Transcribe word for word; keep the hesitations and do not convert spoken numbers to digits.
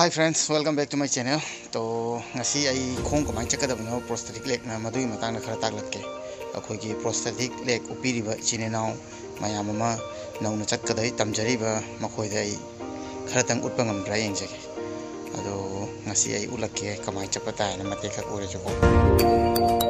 Hi friends, welcome back to my channel. ꯇꯣ, ꯉꯁꯤ ꯑꯩ ꯈꯣꯡ ꯀꯃꯥꯏꯅ ꯆꯠꯀꯗꯕꯅꯣ prosthetic legꯅ, ꯃꯗꯨꯒꯤ ꯃꯇꯥꯡꯗ ꯈꯔ ꯇꯥꯛꯂꯛꯀꯦ꯫ ꯑꯩꯈꯣꯏꯒꯤ prosthetic leg ꯎꯞꯄꯤꯔꯤꯕ ꯏꯆꯤꯟ ꯏꯅꯥꯎ ꯃꯌꯥꯝ ꯑꯃ ꯅꯧꯅ ꯆꯠꯀꯗꯩ ꯇꯝꯖꯔꯤꯕ ꯃꯈꯣꯏꯗ ꯑꯩ ꯈꯔꯇꯪ ꯎꯠꯄ ꯉꯝꯕ꯭ꯔꯥ ꯌꯦꯡꯖꯒꯦ꯫ ꯑꯗꯣ ꯉꯁꯤ ꯑꯩ ꯎꯠꯂꯛꯀꯦ ꯀꯃꯥꯏꯅ ꯆꯠꯄ ꯇꯥꯏꯅ ꯃꯇꯦꯛ ꯈꯛ ꯑꯣꯏꯔꯁꯨꯀꯣ꯫